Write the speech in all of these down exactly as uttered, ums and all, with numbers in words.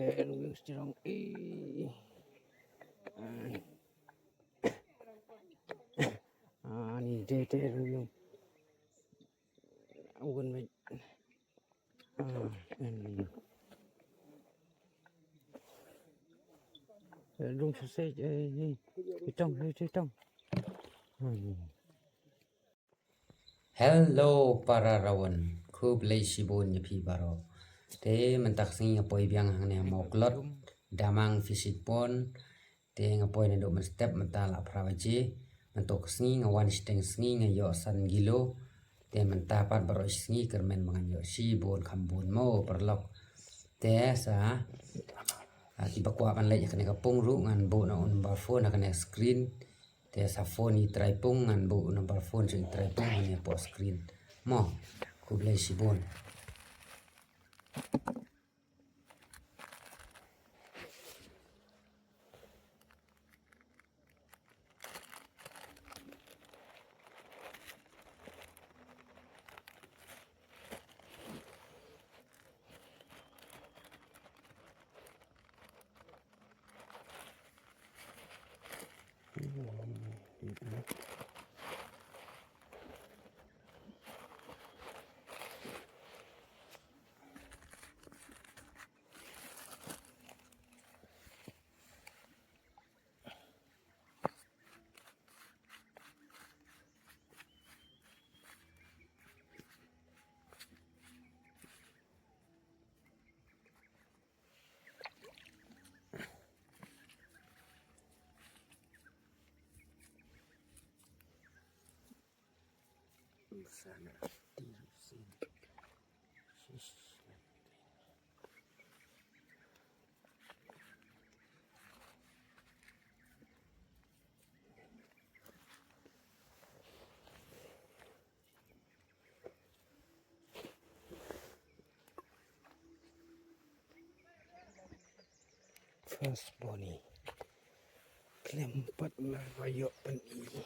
Rung yung sirong i. Ah. Ah, ni de de rung yung. Awan me. Ah, em. Rung sa se, eh, eh. Itong, eh, itong. Hmm. Hello para rawan, khublei shibun ïa phi baroh. Te mynta ka sngi nga poi biang hangne ha Mawklot, Damang Fishing Pond. Te nga poi naduh mynstep mynta la phra baje. Mynta ka sngi nga wan shiteng sngi nga ïoh san kilo. Te mynta pat baroh shi sngi kyrmen ba ngan ïoh shibun kham bun mo paralok. Te sa, ah, kiba kwah ban leit ïa kane ka pung ruh ngan buh na u number phone ha kane screen. Te sa phone i trai pung ngan buh number phone sha i trai pung hangne hapoh screen. Mo, khublei shibun. First bony. Khlem pat ngan ïoh pyni.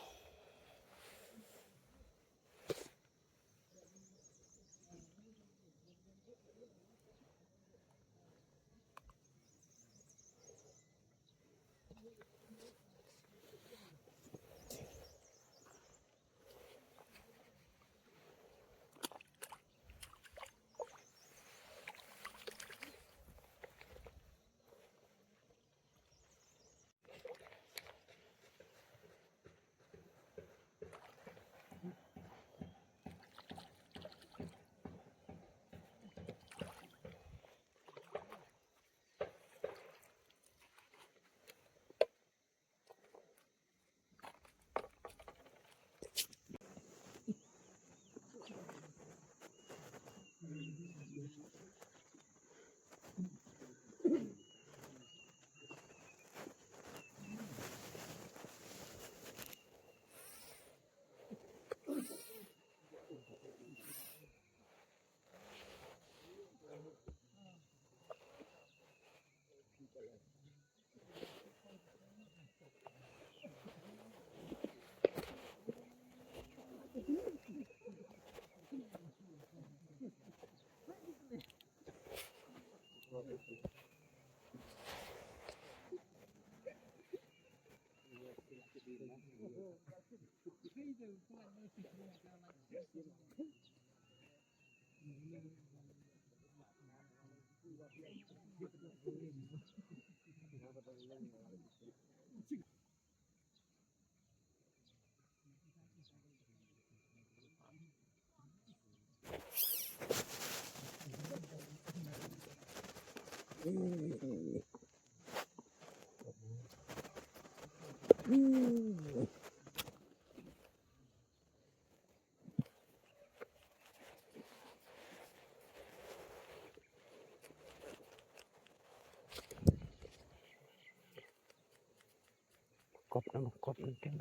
Kop na, kop na, kop.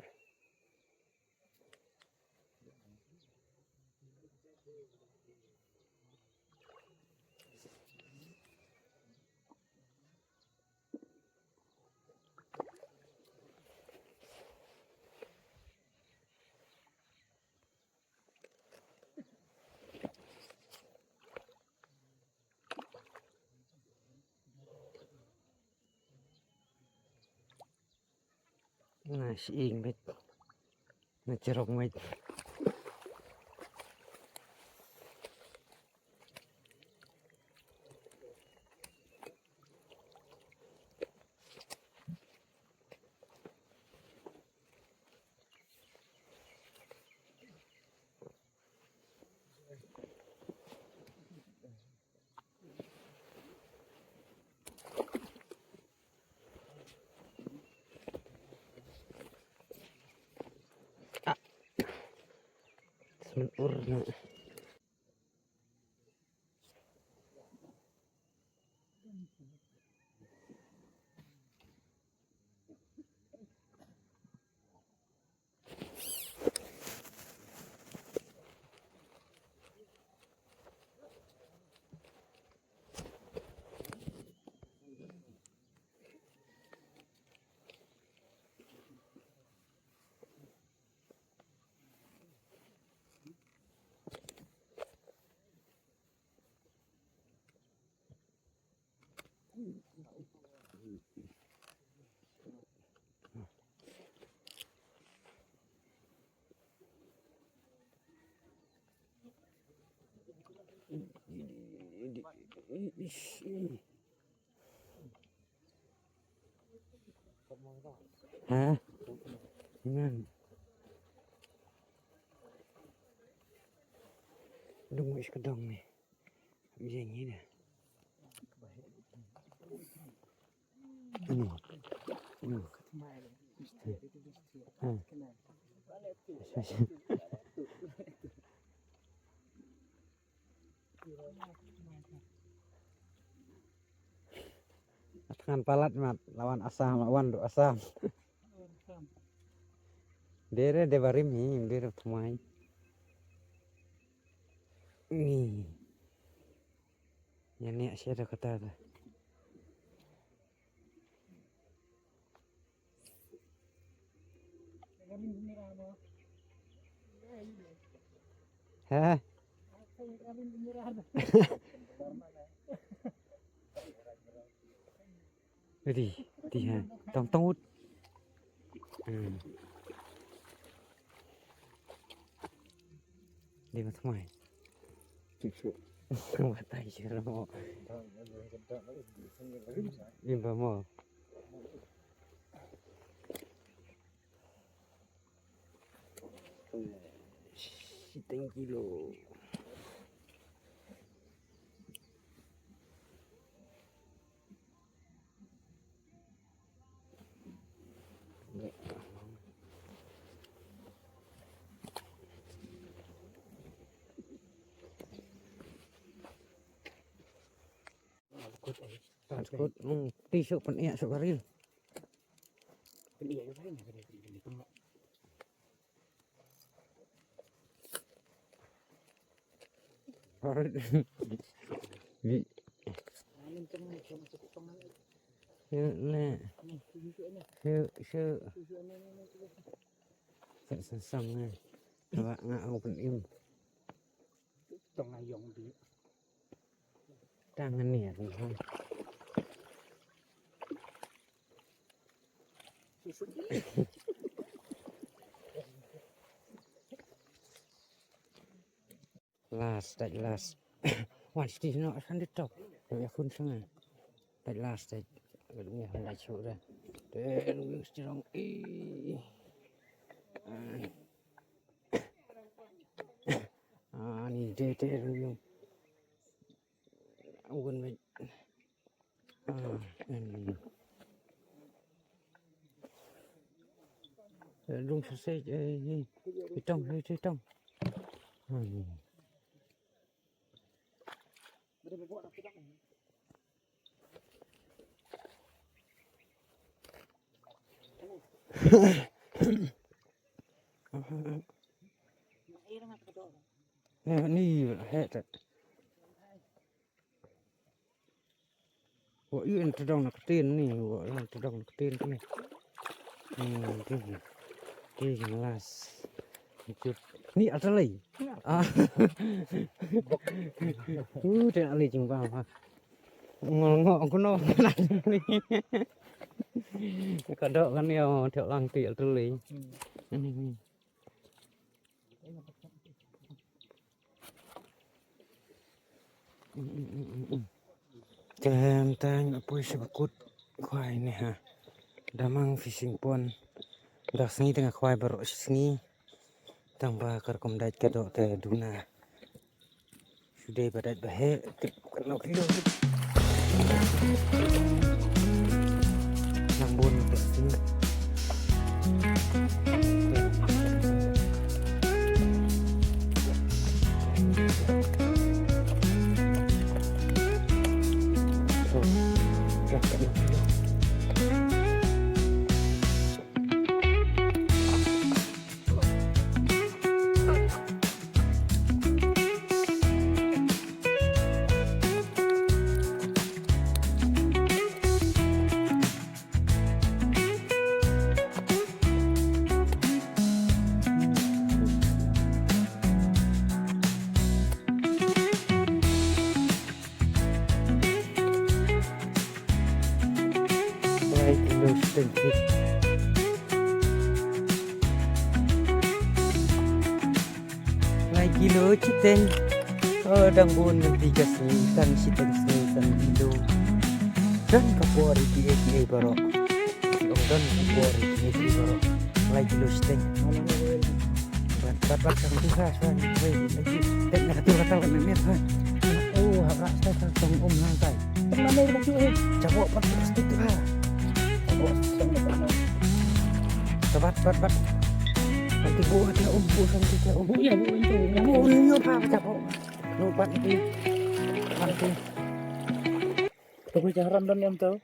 Shi ing met. Na cherok met. Ah. Semen ur na. Ha? Ngan. Dung wis ka dong ni. Ïa ngi ne. Anu. Anu. Ha. At ngan palat mat, la wan Assam, la wan ruh Assam. Dere de barim hi, dere tmai. Ni. Ïa ni asia da kata da. Ha? Ready, ready, ha. Tong, tong ut. Hmm. Dia macam mana? Batai sih lo. Ini ba mo. Siteng kilo. Takut, hmm, ti suk pynïa suk baril. Baril. Wi. Yu ne. Suk, suk. Sa sa sam ne. Ba nga au pyn im. Tong ayong bi. Tang ni ya. Last, that last. Wan siti no asan di top. Ya kun sangan. That last, that. Ngi han da chu da. Te ngi siti rong i. Ah, ni de de rong. Wun me. Ah, en. Dung sa se, eh, eh, itong, eh, itong. Ah, ni. Eh, ni, he, te. Wa yu en tdong na ktien ni, wa yu en tdong na ktien ni. Hmm, ti. Ti las. Ni atalai. Ah. Uh, te ali jing ba ba. Ngol ngol kono. Ka doh kan ïa thiah lang tiel tu lei. Hmm. Te mynta nga poi sha ba kut khwai ne ha. Da mang fishing pond. Da sngi te nga khwai baroh shi sngi. Tang ba ka rukom dait ka doh te duna. Shu dei ba dait ba heh, tip katno kilo. Nang bun ba sini. Lai kilo shiteng. Lai kilo shiteng. Oh, dang bun mynta ka sngi, tang shiteng sngi, tang kilo. Don ka por ïa ki, ïa ki, ïa baroh. Ong don ka por ïa ki, ïa ki, baroh. Lai kilo shiteng. Bat, bat, bat, sangtu ha, sangtu. Wei, lagi. Tek na katu kata, wei, wei, wei. Oh, hap rak, sangtu, sangtu, um, nangtai. Mana lagi, eh? Cabok, bat, bat, sangtu ha. Cabok, sangtu, bat, bat. Bat, bat, bat. Nanti bu, ada, um, bu, sangtu, um. Bu, ya, bu, itu. Bu, ini apa, cabok. Lu, bat, nanti. Nanti. Tunggu, jangan random, ya, Om, tuh.